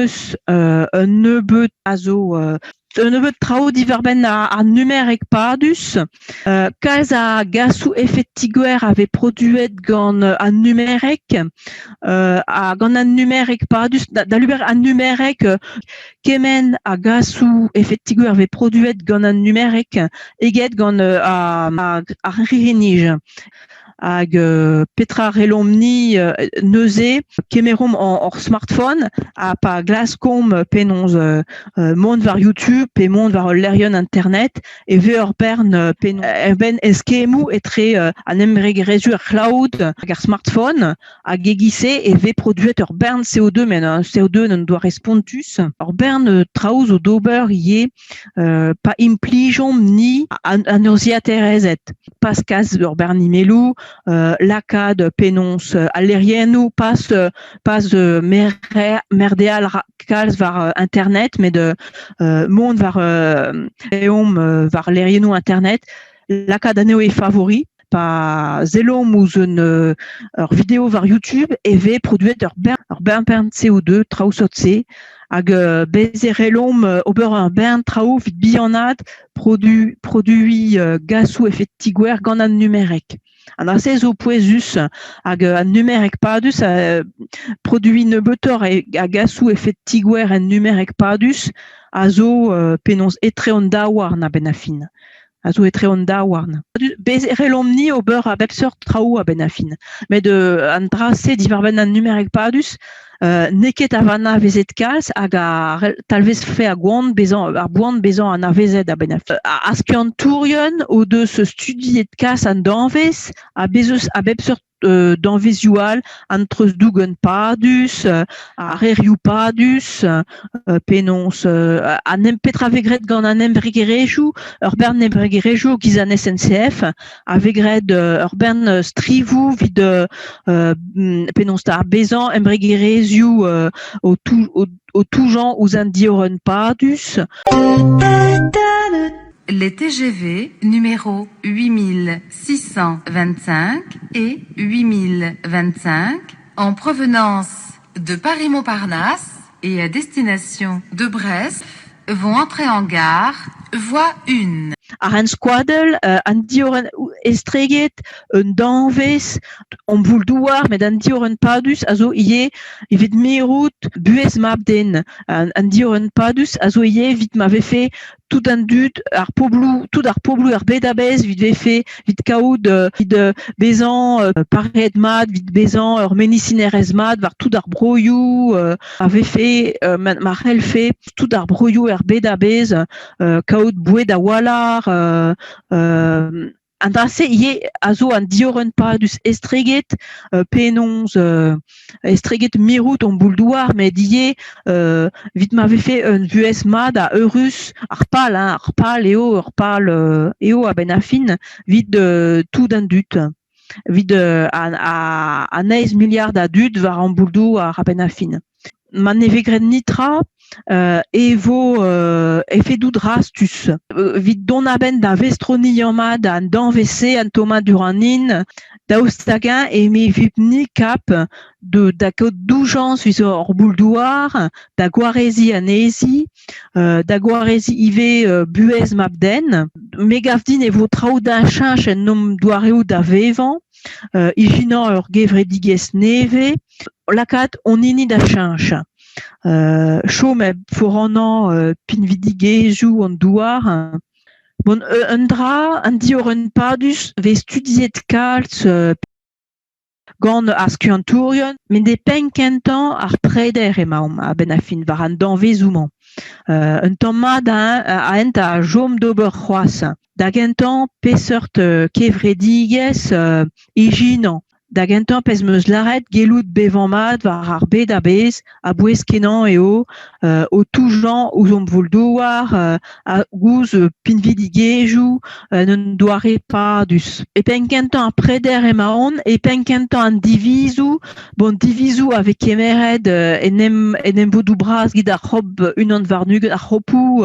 Eus un nebeud a zo un nebeud traoù diwar-benn ar numerek padus. Kalz a gasoù efed ti-gwer a vez produet gant an numerek ha gant an numerek padus da luber an numerek kement a gasoù efed ti-gwer a vez produet gant an numerek eget gant ar c'hirri-nij. Hag petra c'hellomp-ni neuze kemeromp hor smartphone ha pa glaskomp penaos mont war YouTube pe mont war ul lec'hienn internet e vez ur bern ur bern eskemmoù etre an embregerezhioù ar cloud hag ar smartphone hag e-giz-se e vez produet ur bern CO2 met un CO2 en un doare spontus. Ur bern traoù zo d'ober ivez pa implijomp-ni an urzhiataerezed. Pas kas ur bern e-mailoù, lakaat penaos al lec'hiennoù, pas pas merdeal kalz war internet, met mont war eomp war lec'hiennoù internet, lakaat anezho e favori. Pa sellomp ouzh un ur video war YouTube e vez produet ur bern ur bern bern CO2, traoù sort-se. Hag bez e c'hellomp ober ur bern traoù evit bihanaat produ produiñ gasoù efed ti-gwer gant an numerek. An dra-se zo pouezus hag an numerek padus produiñ nebeutoc'h a gasoù efed ti-gwer en numerek padus a zo penaos etre hon daouarn a-benn ar fin. A zo etre hon daouarn. Bez e c'hellomp-ni ober a bep seurt traoù a-benn ar fin. Met an dra-se diwar-benn an numerek padus n'eo ket anavezet kalz hag a talvezfe a goan bezañ ar boan bezañ anavezet a-benn ar fin. Ar skiantourien o deus studiet kalz an danvez ha bez eus a bep seurt danvezioù all, an treuzdougen padus, ar rerioù padus, penaos an em petra vez graet gant an embregerezhioù, ur bern embregerezhioù giz an SNCF a vez graet ur bern strivoù evit penaos 'ta bezañ embregerezhioù o o toujañ ouzh an diorren padus. Les TGV numéro 8625 et 8025 en provenance de Paris-Montparnasse et à destination de Brest vont entrer en gare voie 1. Ar enskoadell, an diorren estreget un danvez, an voul-douar, met an diorren padus a zo ivez evit mirout buhez mab-den. An diorren padus a zo ivez evit ma vefe tout an dud, ar pobloù, tout ar pobloù er bed a-bezh evit vefe, evit kaout, evit bezañ pareet mat, evit bezañ ur menisinerezh mat war tout ar broioù a vefe, ma c'hellfe tout ar broioù er bed a-bezh kaout boued a-walc'h an dra-se ivez a zo an diorren padus estreget penaos estreget mirout hon boul-douar met ivez evit ma vefe un vuhez mat ha eurus ar pal hein, ar pal eo ur pal eo a-benn ar fin evit tout an dud evit an eizh miliard a dud war an boul-douar a-benn ar fin. Ma ne vez graet netra e vo efedoù drastus. Evit dont a-benn da vestroniañ mat an danvez-se, an tommadur an hin, daoust hag-eñ eme vep-ni kap da kaout doujañs evit hor boul-douar, da gwareziñ anezhi, da gwareziñ ivez buhez mab-den. Me gav din e vo traoù da cheñch en hom doareoù da vevañ, ijinañ ur gevredigezh nevez, lakaat hon hini da cheñch. Chom hep foranañ pinvidigezhioù an douar. Bon, un dra, an diorren padus vez studiet kalz gant ar skiantourien, met e penn kentañ ar preder emaomp a-benn ar fin war an danvezoù-mañ. Un tamm mat a hent a chom d'ober c'hoazh. Da gentañ, peseurt kevredigezh ijinañ. Da gentañ pezh 'm eus lâret gellout bevañ mat war ar bed a-bezh a-bouez-kenañ eo o toujañ ouzh hon voul-douar hag ouzh pinvidigezhioù en un doare padus. E penn-kentañ ar preder emaon, e penn-kentañ an divizoù, bon divizoù a vez kemeret en em en emvodoù bras get ar c'hop unan warn-ugent ar c'hopoù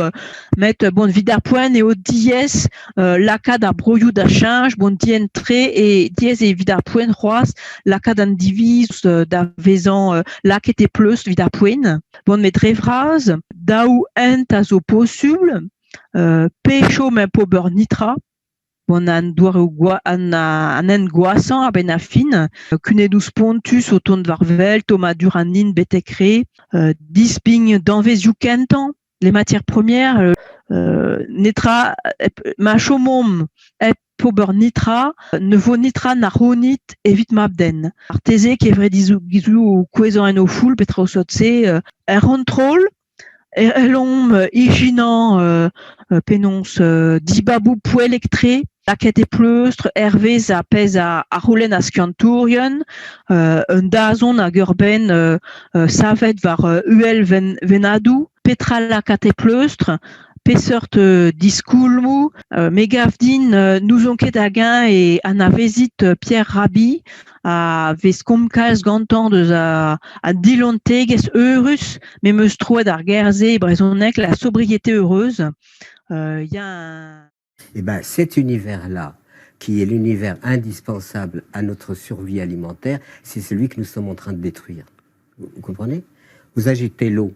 met bon evit ar poent eo diaes lakaat ar broioù da cheñch, bon dienn-tre e diaes evit ar poent c'hoazh. c'hoazh lakaat an diviz da vezañ lakaet e pleustr evit ar poent. Bon, met dre vras, daou hent a zo posubl, pe chom hep ober netra, Bon, an doareoù gwa an an hent gwashañ a-benn ar fin, kunedoù spontus o tont war-wel, tommadur an hin betek re, dispign danvezioù kentañ, les matières premières, netra ma chomomp hep ober netra, ne vo netra na c'hounit evit mab-den. Marteze kevredigezhioù o kouezhañ en o foull petra o seurt-se, er c'hontrol e c'hellomp ijinañ penaos dibaboù poellek-tre lakaet e pleustr hervez ar pezh a c'houlenn ar skiantourien, un dazont hag ur benn savet war uhel vennadoù, petra lakaat e pleustr, peseurt diskoulmoù. Me gav din n'ouzon ket hag-eñ e anavezit Pierre Rabhi a vez komz kalz gantañ deus an dilontegezh eurus. Me 'm eus troet ar ger-se e brezhoneg, la sobriété heureuse. Il y a un... Eh ben, cet univers-là, qui est l'univers indispensable à notre survie alimentaire, c'est celui que nous sommes en train de détruire. Vous comprenez? Vous agitez l'eau.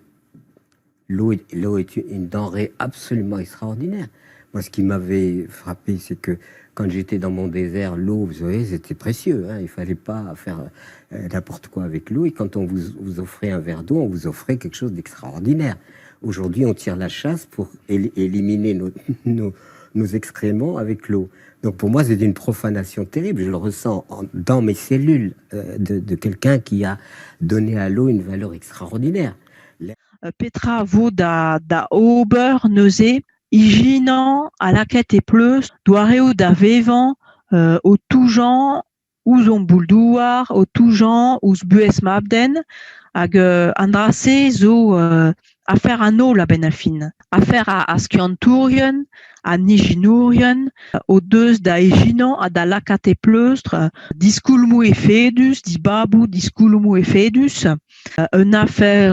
L'eau est une denrée absolument extraordinaire. Moi, ce qui m'avait frappé, c'est que quand j'étais dans mon désert, l'eau, vous savez, c'était précieux. Hein, il fallait pas faire n'importe quoi avec l'eau. Et quand on vous offrait un verre d'eau, on vous offrait quelque chose d'extraordinaire. Aujourd'hui, on tire la chasse pour éliminer nos excréments avec l'eau. Donc pour moi, c'est une profanation terrible. Je le ressens dans mes cellules de quelqu'un qui a donné à l'eau une valeur extraordinaire. Petra vo da ober neuze ijinañ ha lakaat e pleustr doareoù da vevañ o toujañ ouzh hon boull-douar, o toujañ ouzh buhez mab-den hag an dra-se zo afer an holl a-benn ar fin. Afer ar skiantourien, an ijinourien o deus da ijinañ ha da lakaat e pleustr diskoulmoù efedus, dibaboù diskoulmoù efedus. Un afer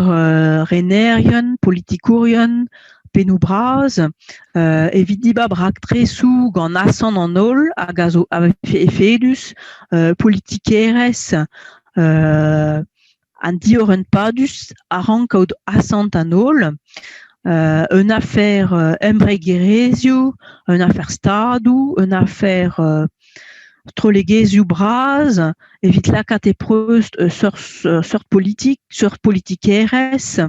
renerien, politikourien, pennoù bras evit dibab raktresoù gant asant an holl hag a zo efedus, politikerezh an diorren padus a rank kaout asant an holl. Un afer embregerezhioù, un afer stadoù, un afer strollegezhioù bras evit lakaat e pleustr seurt politik, seurt politikerezh,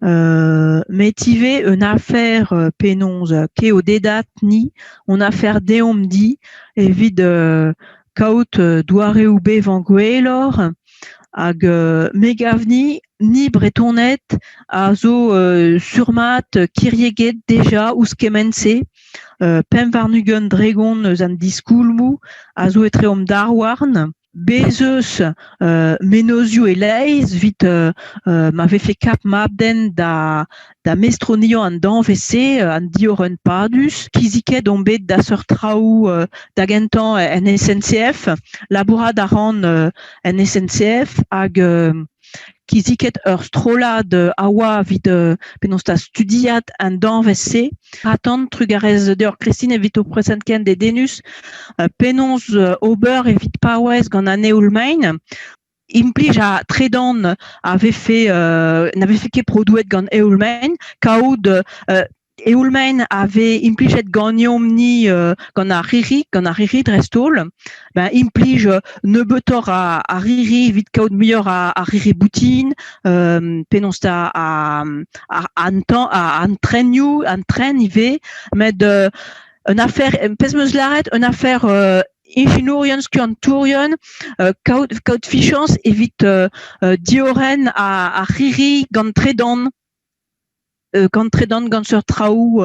met ivez un afer penaos keodedad ni, hon afer deomp-di evit kaout doareoù bevañ gwelloc'h hag me gav ni, ni Bretoned a zo sur-mat kirieged deja ouzh kement-se. 25% eus an diskoulmoù a zo etre hom daouarn. Bez eus mennozhioù e-leizh evit ma vefe kap mab-den da mestroniañ an danvez-se, an diorren padus. Kiziket omp bet da seurt traoù da gentañ en SNCF. Labourat a ran en SNCF hag kiziket ur strollad a oa evit penaos 'ta studiat an danvez-se. Atant, trugarez deoc'h Christine evit ho present ken dedennus. Penaos ober evit paouez gant an eoul-maen. Implij a tredan a vefe na vefe ket produet gant eoul-maen, kaout eoul-maen a vez implijet ganeomp-ni gant ar riri, gant ar riri dreist-holl. Ben, implij nebeutoc'h a riri evit kaout muioc'h a riri boutin, penaos 'ta an trenioù, an tren ivez, met un afer, pezh 'm eus lâret, un afer ijinourien, skiantourien, kaout fichañs evit diorren ar riri gant tredan. Gant tredan gant seurt traoù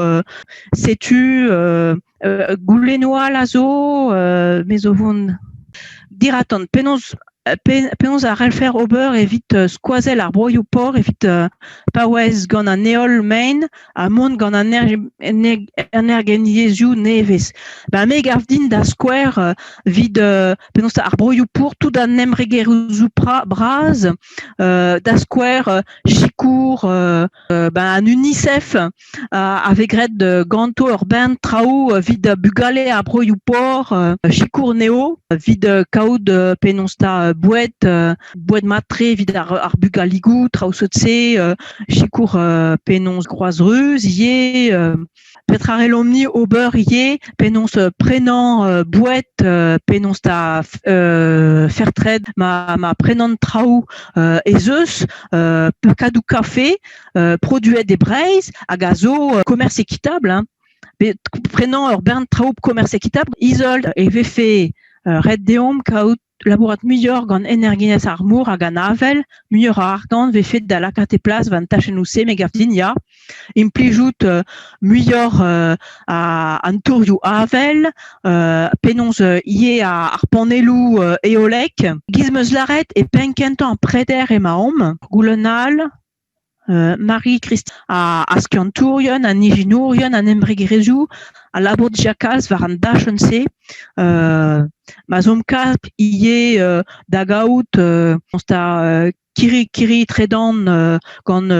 setu goulennoù all a zo me zo vont diraton penaos Penaos a c'hellfer ober evit skoazell ar broioù paour evit paouez gant an heol-maen ha mont gant an energiezhioù nevez? Ba me gav din da skouer evit penaos ar broioù paour tout an embregerezhioù bras da skouer sikour ben an UNICEF a vez graet ganto ur bern traoù evit bugale ar broioù paour, sikour anezho evit kaout penaos 'ta boued, boued mat-tre evit ar bugaligoù, traoù seurt-se, sikour penaos Groaz Ruz ivez. Petra c'hellomp-ni ober ivez, penaos prenañ boued, penaos 'ta fair-trade ma prenan traoù ez eus pakadoù kafe produet e Breizh hag a zo commerce équitable hein. Prenañ ur bern traoù commerce équitable, Izold e vefe ret deomp kaout labourat muioc'h gant energiezh ar mor hag an avel, muioc'h a argant 'vefe da lakaat e plas war an tachennoù-se, me gav din ya. Implijout muioc'h an tourioù avel, penaos ivez ar panelloù eolek. Giz 'm eus lâret e penn-kentañ ar preder emaomp. Goulenn all, Marie-Christine ar skiantourien, an ijinourien, an embregerezhioù a labour dija kalz war an dachenn-se. Ma 'z omp kap ivez da gaout kirri tredan gant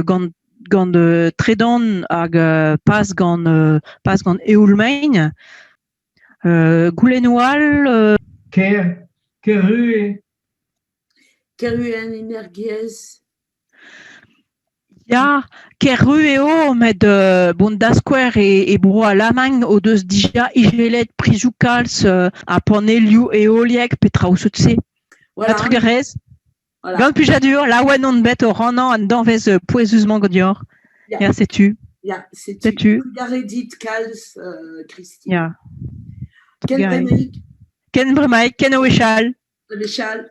gant gant tredan hag pas gant pas gant eoul-maen. Goulennoù all. Ker, Kerrue. Kerrue an energiezh. Ya, Kerru eo, met bon da skouer e Bro-Alamagn o deus dija ijelet prizioù kalz ha panelioù eoliek pe traoù seurt-se. Voilà. Trugarez. Voilà. Gant plijadur, laouen on bet o rannañ an danvez pouezus-mañ ganeoc'h. Ya. Ya, setu. Ya, setu. Setu. Trugarez dit kalz, Christine. Ya. Ken Trugarez. bremaik. Ken bremaik, ken o wechall. Wechall.